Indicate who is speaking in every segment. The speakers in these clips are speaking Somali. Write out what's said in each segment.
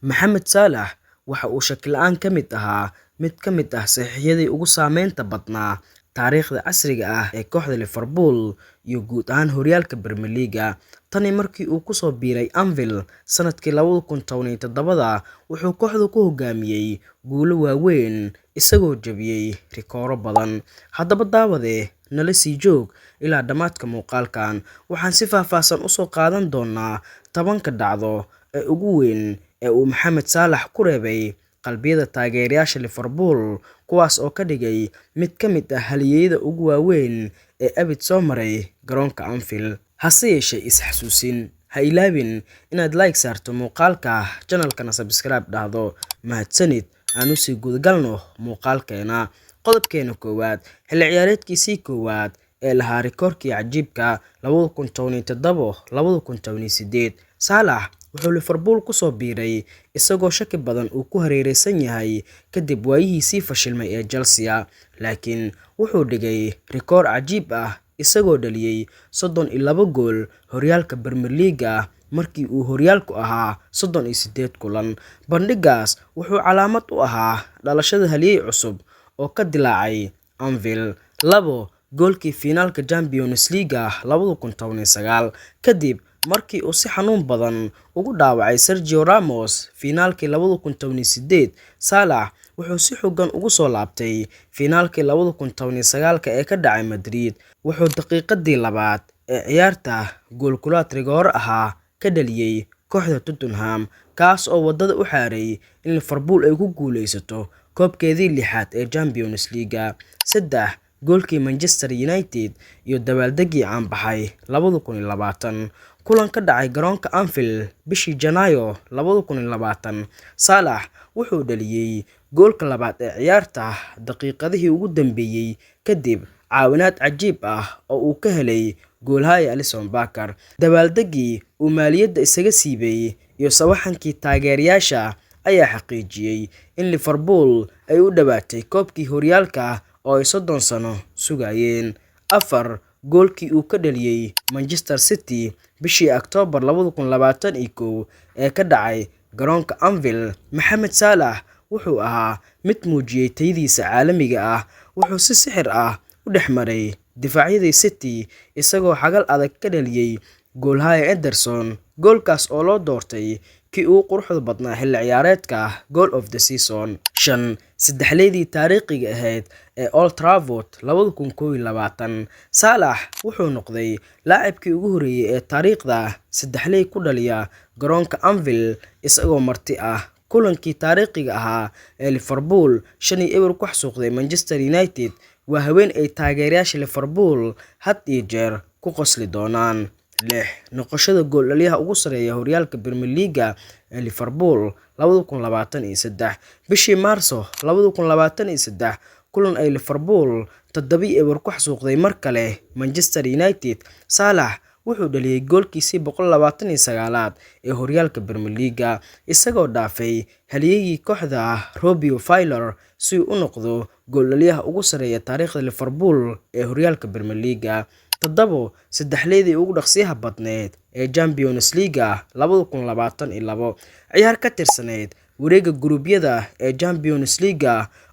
Speaker 1: Mohamed Salah waxa uu shaki la'aan ka mid ahaa mid ka mid ah saxiixyadii ugu saameynta badnaa taariikhda casriga ah ee kooxda Liverpool iyo guud ahaan horyaalka Premier League. Tani markii uu ku soo biiray Anfield sanadkii 2017, wuxuu kooxda ku hogaamiyay guulo waaweyn isagoo jabiyay rikooro badan. Haddaba daawade, nala sii joog ilaa dhammaadka muuqaalkan. Waxaan si faahfaahsan u soo qaadan doonaa 10-ka dhacdo ee ugu weyn ee uu Mohamed Salah ku reebay qalbiyada taageerayaasha Liverpool, kuwaas oo ka dhigay mid ka mid ah halyeeyada ugu waaweyn ee abid soo maray garoonka Anfield. Hase yeeshee, is xasuusin, ha ilaawin inaad like saarto muuqaalka, channel-kana subscribe dhahdo. Mahadsanid, aan usii gudagalno muuqaalkeena. Qodobkeena koowaad: xilli ciyaareedkiisii koowaad ee lahaa rikoorkii cajiibka 2017-2018, Salah wuxuu Liverpool ku soo biiray isagoo shaki badan uu ku hareeraysan yahay kadib waayihiisii fashilmay ee Chelsea, laakiin wuxuu dhigay rikoor cajiib ah isagoo dhaliyay 32 gool horyaalka Premier League markii uu horyaalku ahaa 38 kulan. Bandhiggaas wuxuu calaamad u ahaa dhalashada halyey cusub oo ka dillaacay Anfield. 2, goolkii fiinaalka Champions League 2019. Kadib markii uu si xanuun badan ugu dhaawacay Sergio Ramos fiinaalkii 2018, Salah wuxuu si xooggan ugu soo laabtay fiinaalkii 2019 ee ka dhacay Madrid. Wuxuu daqiiqadii labaad ee ciyaarta gool kulaad rigoore ahaa ka dhaliyay kooxda Tottenham, kaas oo wadada u xaaray in Liverpool ay ku guuleysato koobkeedii lixaad ee Champions League. 3, goolkii Manchester United iyo dabaaldegii caan-baxay 2020. Kulan ka dhacay garoonka Anfield bishii Janaayo 2020, Salah wuxuu dhaliyay goolka labaad ee ciyaarta daqiiqadihii ugu dambeeyay kadib caawinaad cajiib ah oo uu ka helay goolhaye Alisson Becker. Dabaaldegii uu maaliyadda isaga siibay iyo sawaxankii taageerayaasha ayaa xaqiijiyay in Liverpool ay u dhowaatay koobkii horyaalka oo ay 30 sano sugayeen. 4, goolkii uu ka dhaliyay Manchester City bishii Oktoobar 2021 ee ka dhacay garoonka Anfield, Mohamed Salah wuxuu ahaa mid muujiyay tayadiisa caalamiga ah. Wuxuu si sixir ah u dhex maray difaacyadii City isagoo xagal adag ka dhaliyay goolhaye Ederson, goolkaas oo loo doortay kii ugu quruxda badnaa xilli ciyaareedka, Goal of the Season. 5, saddexleydii taariikhiga ahayd ee Old Trafford 2021. Salah wuxuu noqday laacibkii ugu horreeyay ee taariikhda saddexley ku dhaliya garoonka Anfield isagoo marti ah. Kulankii taariikhiga ahaa ee Liverpool 5-0 ku xasuuqday Manchester United waa haween ay taageerayaasha Liverpool had iyo jeer ku qosli doonaan. 6, noqoshada gooldhaliyaha ugu sarreeya horyaalka Premier League ee Liverpool 2023. Bishii Maarso 2023, kulan ay Liverpool 7-0 ku xasuuqday mar kale Manchester United, Salah wuxuu dhaliyay goolkiisii 129aad ee horyaalka Premier League, isagoo dhaafay halyeygii kooxda Robbie Fowler si uu u noqdo gooldhaliyaha ugu sarreeya taariikhda Liverpool ee horyaalka Premier League. 7, saddexleydii ugu dhaqsiyaha badneyd ee Champions League 2022. Ciyaar ka tirsanayd wareegga guruubyada ee Champions League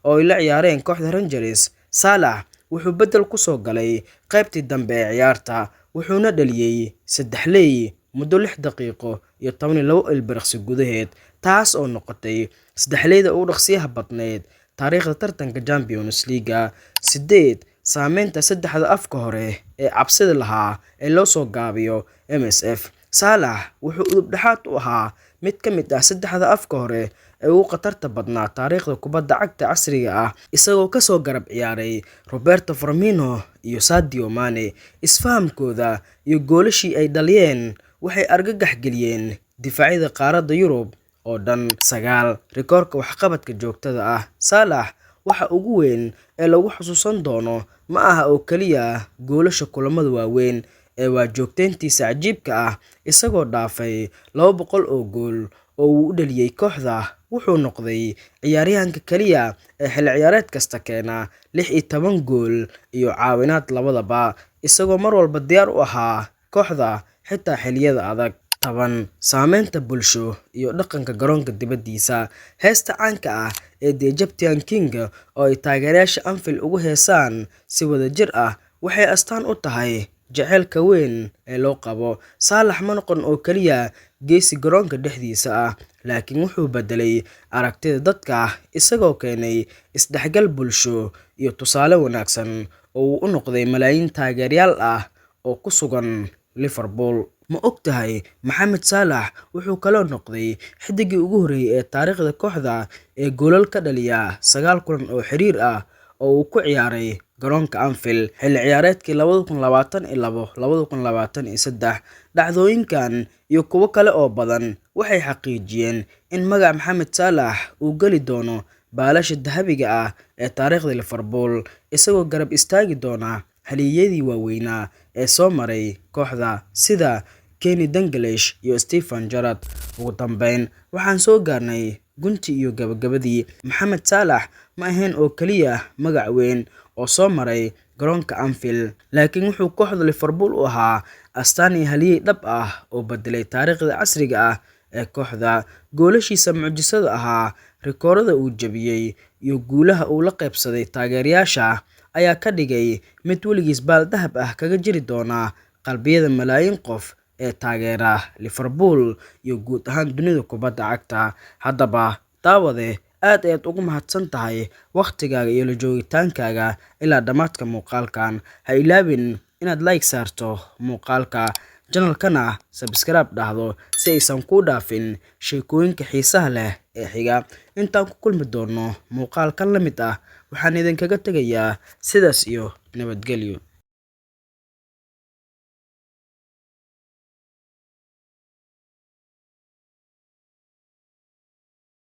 Speaker 1: oo ay la ciyaareen kooxda Rangers, Salah wuxuu beddel ku soo galay qaybtii dambe ee ciyaarta, wuxuuna dhaliyay saddexley muddo 6 daqiiqo iyo 12 ilbiriqsi gudaheed, taas oo noqotay saddexleyda ugu dhaqsiyaha badneyd taariikhda tartanka Champions League. 8, saameynta saddexda afka hore ee cabsida lahaa ee loo soo gaabiyo MSF. Salah wuxuu udub dhexaad u ahaa mid ka mid ah saddexda afka hore ee ugu khatarta badnaa taariikhda kubadda cagta casriga ah, isagoo kasoo garab ciyaaray Roberto Firmino iyo Sadio Mane. Isfahamkooda iyo goolashii ay dhaliyeen waxay argagax geliyeen difaacyada qaaradda Yurub oo dhan. 9, rikoorka waxqabadka joogtada ah. Salah waxa ugu weyn ee lagu xusuusan doono ma aha oo kaliya goolasha kulamada waaweyn ee waa joogteyntiisa cajiibka ah. Isagoo dhaafay 200 oo gool oo uu u dhaliyay kooxda, wuxuu noqday ciyaaryahanka kaliya ee xilli ciyaareed kasta keena 16 gool iyo caawinaad labadaba, isagoo mar walba diyaar u ahaa kooxda xitaa xilliyada adag. Taban saameynta bulsho iyo dhaqanka garoonka dibadiisa. Heesta caanka ah ee The Egyptian King, oo ay taageerayaasha Anfield ugu heesaan si wadajir ah, waxay astaan u tahay jacaylka weyn ee loo qabo. Saalax ma noqon oo kaliya geesi garoonka dhexdiisa ah, laakiin wuxuu beddelay aragtida dadka, isagoo keenay isdhexgal bulsho iyo tusaale wanaagsan oo uu u noqday malaayiin taageerayaal ah oo ku sugan Liverpool. Ma ogtahay Mohamed Salah wuxuu kaloo noqday xiddigii ugu horreeyay ee taariikhda kooxda ee goolal ka dhaliya 9 kulan oo xiriir ah oo uu ku ciyaaray garoonka Anfield xilli ciyaareedkii 2022-2023. Dhacdooyinkan iyo kuwo kale oo badan waxay xaqiijiyeen in magaca Mohamed Salah uu geli doono baalasha dahabiga ah ee taariikhda Liverpool, isagoo garab istaagi doona halyeeyadii waaweynaa ee soo maray kooxda sida Kenny Dalglish iyo Steven Gerrard. Ugu dambeyn, waxaan soo gaarnay guntii iyo gabagabadii. Mohamed Salah ma ahayn oo kaliya magac weyn oo soo maray garoonka Anfield, laakiin wuxuu kooxda Liverpool u ahaa astaan iyo halyeey dhab ah oo beddelay taariikhda casriga ah ee kooxda. Goolashiisa mucjisada ahaa, rikoorada uu jabiyay, iyo guulaha uu la qaybsaday taageerayaasha ayaa ka dhigay mid weligiis baal dahab ah kaga jiri doona qalbiyada malaayiin qof ee taageera Liverpool iyo guud ahaan dunida kubadda cagta. Haddaba daawade, aad ayaad ugu mahadsan tahay waqtigaaga iyo la joogitaankaaga ilaa dhammaadka muuqaalkan. Ha ilaawin inaad like saarto muuqaalka, channel-kana subscribe dhahdo si aysan kuu dhaafin sheekooyinka xiisaha leh ee xiga. Intaan ku kulmi doono muuqaalkan la mid ah, waxaan idinkaga tegayaa sidaas iyo nabadgelyo.